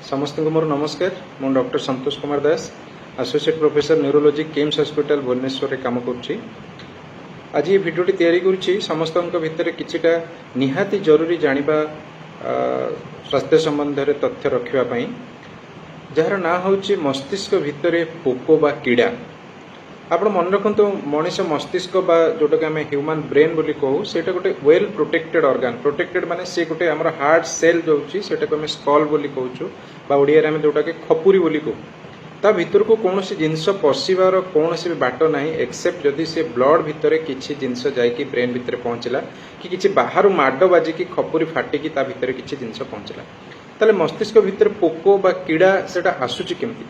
ସମସ୍ତଙ୍କୁ ମୋର ନମସ୍କାର। ମୁଁ doctor Santosh Kumar Das, associate professor neurology, KIMS hospital, ଭୁବନେଶ୍ୱରରେ କାମ କରୁଛି। ଆଜି ଏ ଭିଡ଼ିଓଟି ତିଆରି କରୁଛି ସମସ୍ତଙ୍କ ଭିତରେ କିଛିଟା ନିହାତି ଜରୁରୀ ଜାଣିବା ସ୍ୱାସ୍ଥ୍ୟ ସମ୍ବନ୍ଧରେ ତଥ୍ୟ ରଖିବା ପାଇଁ, ଯାହାର ନାଁ ହେଉଛି ମସ୍ତିଷ୍କ ଭିତରେ ପୋକ ବା କୀଡ଼ା। ଆପଣ ମନେ ରଖନ୍ତୁ, ମଣିଷ ମସ୍ତିଷ୍କ ବା ଯୋଉଟାକି ଆମେ ହ୍ୟୁମାନ ବ୍ରେନ୍ ବୋଲି କହୁ, ସେଇଟା ଗୋଟେ ୱେଲ୍ ପ୍ରୋଟେକ୍ଟେଡ୍ ଅର୍ଗାନ। ପ୍ରୋଟେକ୍ଟେଡ୍ ମାନେ ସେ ଗୋଟେ ଆମର ହାର୍ଡ ସେଲ୍ ଯୋଉଛି, ସେଟାକୁ ଆମେ ସ୍କଲ୍ ବୋଲି କହୁଛୁ ବା ଓଡ଼ିଆରେ ଆମେ ଯୋଉଟାକି ଖପୁରୀ ବୋଲି କହୁ। ତା ଭିତରକୁ କୌଣସି ଜିନିଷ ପଶିବାର କୌଣସି ବି ବାଟ ନାହିଁ, ଏକ୍ସେପ୍ଟ ଯଦି ସେ ବ୍ଲଡ୍ ଭିତରେ କିଛି ଜିନିଷ ଯାଇକି ବ୍ରେନ୍ ଭିତରେ ପହଞ୍ଚିଲା କି କିଛି ବାହାରୁ ମାଡ଼ ବାଜିକି ଖପୁରୀ ଫାଟିକି ତା ଭିତରେ କିଛି ଜିନିଷ ପହଞ୍ଚିଲା। ତାହେଲେ ମସ୍ତିଷ୍କ ଭିତରେ ପୋକ ବା କୀଡ଼ା ସେଟା ଆସୁଛି କେମିତି?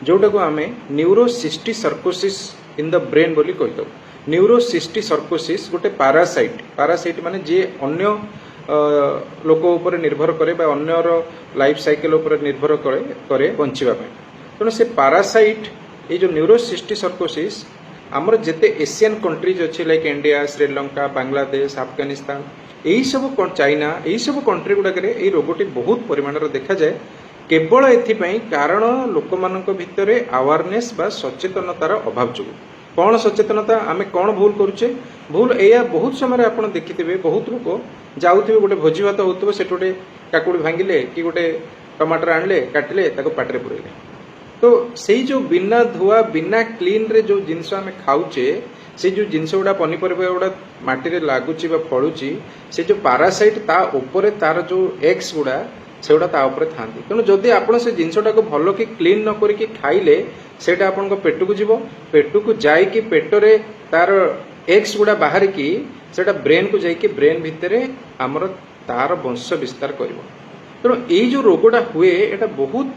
ଯୋଉଟାକୁ ଆମେ ନ୍ୟୁରୋସିଷ୍ଟିସର୍କୋସିସ୍ ଇନ୍ the brain ବୋଲି କହିଥାଉ। ନ୍ୟୁରୋସିଷ୍ଟିସର୍କୋସିସ୍ ଗୋଟେ ପାରାସାଇଟ୍। ପାରାସାଇଟ୍ ମାନେ ଯିଏ ଅନ୍ୟ ଲୋକ ଉପରେ ନିର୍ଭର କରେ ବା ଅନ୍ୟର ଲାଇଫ୍ ସାଇକେଲ ଉପରେ ନିର୍ଭର କରେ ବଞ୍ଚିବା ପାଇଁ। ତେଣୁ ସେ ପାରାସାଇଟ୍, ଏଇ ଯୋଉ ନ୍ୟୁରୋସିଷ୍ଟିସର୍କୋସିସ୍, ଆମର ଯେତେ ଏସିଆନ୍ କଣ୍ଟ୍ରିଜ୍ ଅଛି, ଲାଇକ୍ ଇଣ୍ଡିଆ, ଶ୍ରୀଲଙ୍କା, ବାଂଲାଦେଶ, ଆଫଗାନିସ୍ତାନ, ଏଇସବୁ, ଚାଇନା, ଏଇସବୁ କଣ୍ଟ୍ରି ଗୁଡ଼ାକରେ ଏଇ ରୋଗଟି ବହୁତ ପରିମାଣର ଦେଖାଯାଏ। କେବଳ ଏଥିପାଇଁ କାରଣ ଲୋକମାନଙ୍କ ଭିତରେ ଆୱାରନେସ୍ ବା ସଚେତନତାର ଅଭାବ ଯୋଗୁଁ। କ'ଣ ସଚେତନତା? ଆମେ କ'ଣ ଭୁଲ କରୁଛେ? ଭୁଲ ଏଇଆ, ବହୁତ ସମୟରେ ଆପଣ ଦେଖିଥିବେ, ବହୁତ ଲୋକ ଯାଉଥିବେ, ଗୋଟେ ଭୋଜି ଭାତ ହଉଥିବ, ସେଠି ଗୋଟେ କାକୁଡ଼ି ଭାଙ୍ଗିଲେ କି ଗୋଟେ ଟମାଟର ଆଣିଲେ, କାଟିଲେ, ତାକୁ ପାଟିରେ ପୁରେଇଲେ। ତ ସେଇ ଯୋଉ ବିନା ଧୁଆ, ବିନା କ୍ଲିନରେ ଯୋଉ ଜିନିଷ ଆମେ ଖାଉଛେ, ସେଇ ଯୋଉ ଜିନିଷ ଗୁଡ଼ା, ପନିପରିବା ଗୁଡ଼ା ମାଟିରେ ଲାଗୁଛି ବା ଫଳୁଛି, ସେ ଯୋଉ ପାରାସାଇଟ୍ ତା ଉପରେ, ତାର ଯୋଉ ଏଗ୍ସ ଗୁଡ଼ା, ସେଗୁଡ଼ା ତା ଉପରେ ଥାନ୍ତି। ତେଣୁ ଯଦି ଆପଣ ସେ ଜିନିଷଟାକୁ ଭଲ କି କ୍ଲିନ୍ ନ କରିକି ଖାଇଲେ, ସେଇଟା ଆପଣଙ୍କ ପେଟକୁ ଯିବ। ପେଟକୁ ଯାଇକି ପେଟରେ ତାର ଏଗ୍ସ ଗୁଡ଼ା ବାହାରିକି ସେଇଟା ବ୍ରେନ୍କୁ ଯାଇକି ବ୍ରେନ୍ ଭିତରେ ଆମର ତାର ବଂଶ ବିସ୍ତାର କରିବ। ତେଣୁ ଏଇ ଯୋଉ ରୋଗଟା ହୁଏ, ଏଇଟା ବହୁତ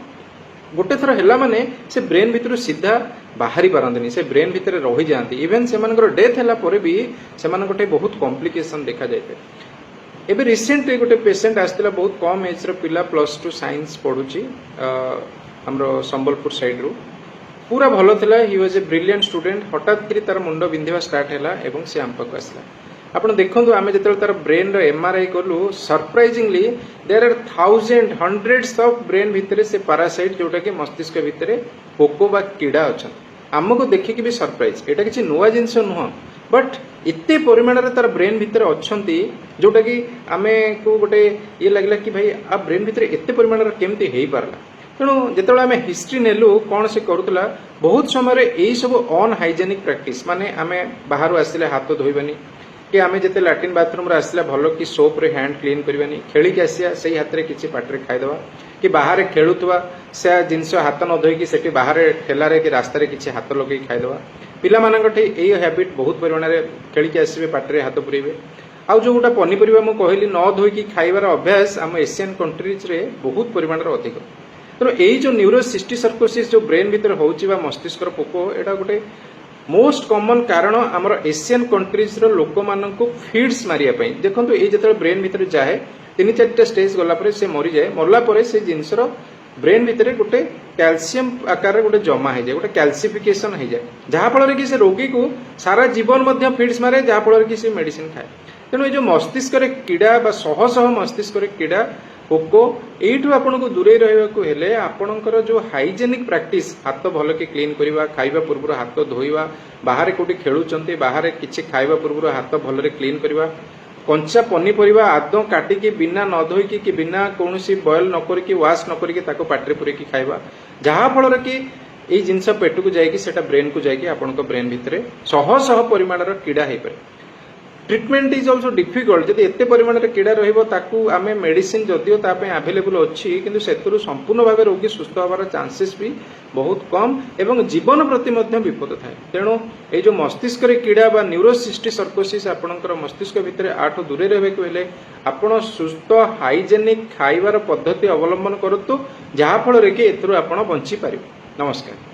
ଗୋଟେ ଥର ହେଲା ମାନେ ସେ ବ୍ରେନ୍ ଭିତରୁ ସିଧା ବାହାରି ପାରନ୍ତିନି, ସେ ବ୍ରେନ୍ ଭିତରେ ରହିଯାଆନ୍ତି। ଇଭେନ୍ ସେମାନଙ୍କର ଡେଥ୍ ହେଲା ପରେ ବି ସେମାନଙ୍କ ଠି ବହୁତ କମ୍ପ୍ଲିକେସନ୍ ଦେଖାଯାଇଥାଏ। ଏବେ ରିସେଣ୍ଟଲି ଗୋଟେ ପେସେଣ୍ଟ ଆସିଥିଲା, ବହୁତ କମ୍ ଏଜ୍ର ପିଲା, +2 ସାଇନ୍ସ ପଢୁଛି, ଆମର ସମ୍ବଲପୁର ସାଇଡ୍ରୁ। ପୁରା ଭଲ ଥିଲା, he was a brilliant student. ହଠାତ୍ କରି ତାର ମୁଣ୍ଡ ବିନ୍ଧିବା ଷ୍ଟାର୍ଟ ହେଲା ଏବଂ ସେ ଆମ ପାଖକୁ ଆସିଲା। ଆପଣ ଦେଖନ୍ତୁ, ଆମେ ଯେତେବେଳେ ତାର ବ୍ରେନ୍ର ଏମ୍ଆର୍ଆଇ କଲୁ, surprisingly there are thousand, hundreds of brain ଭିତରେ ସେ ପାରାସାଇଟ୍, ଯୋଉଟାକି ମସ୍ତିଷ୍କ ଭିତରେ ପୋକ ବା କୀଡ଼ା ଅଛନ୍ତି। ଆମକୁ ଦେଖିକି ବି ସରପ୍ରାଇଜ। ଏଇଟା କିଛି ନୂଆ ଜିନିଷ ନୁହଁ, ବଟ୍ ଏତେ ପରିମାଣରେ ତାର ବ୍ରେନ୍ ଭିତରେ ଅଛନ୍ତି, ଯୋଉଟାକି ଆମକୁ ଗୋଟେ ଇଏ ଲାଗିଲା କି ଭାଇ, ଆ ବ୍ରେନ୍ ଭିତରେ ଏତେ ପରିମାଣର କେମିତି ହେଇପାରିଲା? ତେଣୁ ଯେତେବେଳେ ଆମେ ହିଷ୍ଟ୍ରି ନେଲୁ, କ'ଣ ସେ କରୁଥିଲା, ବହୁତ ସମୟରେ ଏଇ ସବୁ ଅନହାଇଜେନିକ୍ ପ୍ରାକ୍ଟିସ୍, ମାନେ ଆମେ ବାହାରୁ ଆସିଲେ ହାତ ଧୋଇବାନି କି ଆମେ ଯେତେ ଲାଟ୍ରିନ୍ ବାଥରୁମରେ ଆସିଲା ଭଲ କି ସୋପ୍ରେ ହ୍ୟାଣ୍ଡ କ୍ଲିନ୍ କରିବାନି, ଖେଳିକି ଆସିବା, ସେଇ ହାତରେ କିଛି ପାଟିରେ ଖାଇଦେବା କି ବାହାରେ ଖେଳୁଥିବା ସେ ଜିନିଷ ହାତ ନ ଧୋଇକି ସେଠି ବାହାରେ ଠେଲାରେ କି ରାସ୍ତାରେ କିଛି ହାତ ଲଗେଇକି ଖାଇଦେବା। ପିଲାମାନଙ୍କ ଠି ଏଇ ହ୍ୟାବିଟ୍ ବହୁତ ପରିମାଣରେ, ଖେଳିକି ଆସିବେ, ପାଟିରେ ହାତ ପୁରେଇବେ। ଆଉ ଯୋଉ ଗୋଟେ ପନିପରିବା ମୁଁ କହିଲି, ନ ଧୋଇକି ଖାଇବାର ଅଭ୍ୟାସ ଆମ ଏସିଆନ୍ କଣ୍ଟ୍ରିଜରେ ବହୁତ ପରିମାଣରେ ଅଧିକ। ତେଣୁ ଏଇ ଯୋଉ ନ୍ୟୁରୋସିଷ୍ଟିସର୍କୋସିସ୍ ଯୋଉ ବ୍ରେନ୍ ଭିତରେ ହଉଛି ବା ମସ୍ତିଷ୍କର ପୋକ, ଏଇଟା ଗୋଟେ ମୋଷ୍ଟ କମନ୍ କାରଣ ଆମର ଏସିଆନ୍ କଣ୍ଟ୍ରିଜର ଲୋକମାନଙ୍କୁ ଫିଡ୍ସ ମାରିବା ପାଇଁ। ଦେଖନ୍ତୁ, ଏଇ ଯେତେବେଳେ ବ୍ରେନ୍ ଭିତରେ ଯାଏ, ତିନି ଚାରିଟା ଷ୍ଟେଜ୍ ଗଲା ପରେ ସେ ମରିଯାଏ। ମରିଲା ପରେ ସେ ଜିନିଷର ବ୍ରେନ୍ ଭିତରେ ଗୋଟେ କ୍ୟାଲସିୟମ ଆକାରରେ ଗୋଟେ ଜମା ହେଇଯାଏ, ଗୋଟେ କ୍ୟାଲସିଫିକେସନ ହେଇଯାଏ, ଯାହାଫଳରେ କି ସେ ରୋଗୀକୁ ସାରା ଜୀବନ ମଧ୍ୟ ଫିଡ୍ସ ମାରେ, ଯାହାଫଳରେ କି ସେ ମେଡିସିନ ଖାଏ। ତେଣୁ ଏଇ ଯୋଉ ମସ୍ତିଷ୍କରେ କୀଡ଼ା ବା ଶହ ଶହ ମସ୍ତିଷ୍କରେ କୀଡ଼ା ପୋକ, ଏଇଠୁ ଆପଣଙ୍କୁ ଦୂରେଇ ରହିବାକୁ ହେଲେ ଆପଣଙ୍କର ଯୋଉ ହାଇଜେନିକ୍ ପ୍ରାକ୍ଟିସ୍, ହାତ ଭଲକି କ୍ଲିନ୍ କରିବା, ଖାଇବା ପୂର୍ବରୁ ହାତ ଧୋଇବା, ବାହାରେ କୋଉଠି ଖେଳୁଛନ୍ତି, ବାହାରେ କିଛି ଖାଇବା ପୂର୍ବରୁ ହାତ ଭଲରେ କ୍ଲିନ୍ କରିବା, କଞ୍ଚା ପନିପରିବା ଆଦୌ କାଟିକି ବିନା ନ ଧୋଇକି କି ବିନା କୌଣସି ବଏଲ୍ ନ କରିକି, ୱାଶ୍ ନ କରିକି ତାକୁ ପାଟିରେ ପୁରେଇକି ଖାଇବା, ଯାହାଫଳରେ କି ଏଇ ଜିନିଷ ପେଟକୁ ଯାଇକି ସେଟା ବ୍ରେନ୍କୁ ଯାଇକି ଆପଣଙ୍କ ବ୍ରେନ୍ ଭିତରେ ଶହ ଶହ ପରିମାଣର କୀଡ଼ା ହେଇପାରେ। Treatment is also difficult. ଯଦି ଏତେ ପରିମାଣରେ କୀଡ଼ା ରହିବ, ତାକୁ ଆମେ ମେଡିସିନ ଯଦିଓ ତା ପାଇଁ ଆଭେଲେବୁଲ୍ ଅଛି, କିନ୍ତୁ ସେଥିରୁ ସମ୍ପୂର୍ଣ୍ଣ ଭାବେ ରୋଗୀ ସୁସ୍ଥ ହେବାର ଚାନ୍ସେସ୍ ବି ବହୁତ କମ୍ ଏବଂ ଜୀବନ ପ୍ରତି ମଧ୍ୟ ବିପଦ ଥାଏ। ତେଣୁ ଏଇ ଯୋଉ ମସ୍ତିଷ୍କରେ କୀଡ଼ା ବା ନ୍ୟୁରୋସିଷ୍ଟିସର୍କୋସିସ୍ ଆପଣଙ୍କର ମସ୍ତିଷ୍କ ଭିତରେ, ୟାଠୁ ଦୂରେଇ ରହିବାକୁ ହେଲେ ଆପଣ ସୁସ୍ଥ ହାଇଜେନିକ୍ ଖାଇବାର ପଦ୍ଧତି ଅବଲମ୍ବନ କରନ୍ତୁ, ଯାହାଫଳରେ କି ଏଥିରୁ ଆପଣ ବଞ୍ଚିପାରିବେ। ନମସ୍କାର।